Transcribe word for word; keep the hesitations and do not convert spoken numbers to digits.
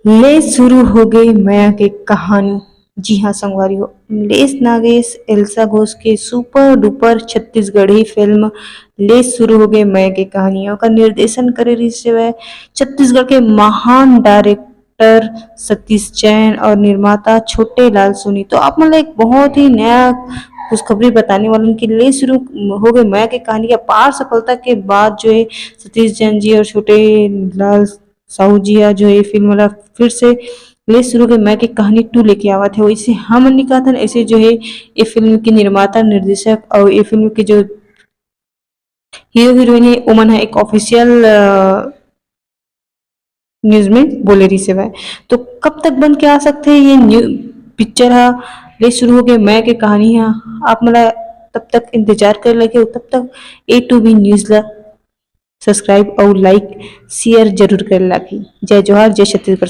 ले शुरू हो गई मया के कहानी। जी हाँ संगवारी हो, अमलेश नागेश, एल्सा घोष के सुपर डुपर छत्तीसगढ़ी फिल्म ले शुरू हो गई मया के कहानी, ओकर निर्देशन करे रिहिस हवय छत्तीसगढ़ के महान डायरेक्टर सतीश जैन और निर्माता छोटे लाल सोनी। तो आप मन ला एक बहुत ही नया खुशखबरी बताने वाला हूँ कि ले शुरू हो गई मया के कहानी के अपार सफलता के बाद जो है सतीश जैन जी और छोटे लाल साहू जी ह जो ये फिल्म ला फिर से ले शुरू के मया के कहानी टू लेके आवत है। वैसे हमन नहीं कहत हन, ऐसे जो है ये फिल्म के निर्माता, निर्देशक और ये फिल्म के जो हीरो हीरोइन है, ओमन ह एक ऑफिशियल न्यूज में बोले रिहिस हवय। तो कब तक बन के आ सकथे ये न्यू पिक्चर ह ले शुरू हो गए मया के कहानी ह, आप मन ला तब तक इंतजार करे लगे, तब तक ए टू बी न्यूज ला सब्सक्राइब और लाइक शेयर जरूर करे लागी। जय जोहार, जय छत्तीसगढ़।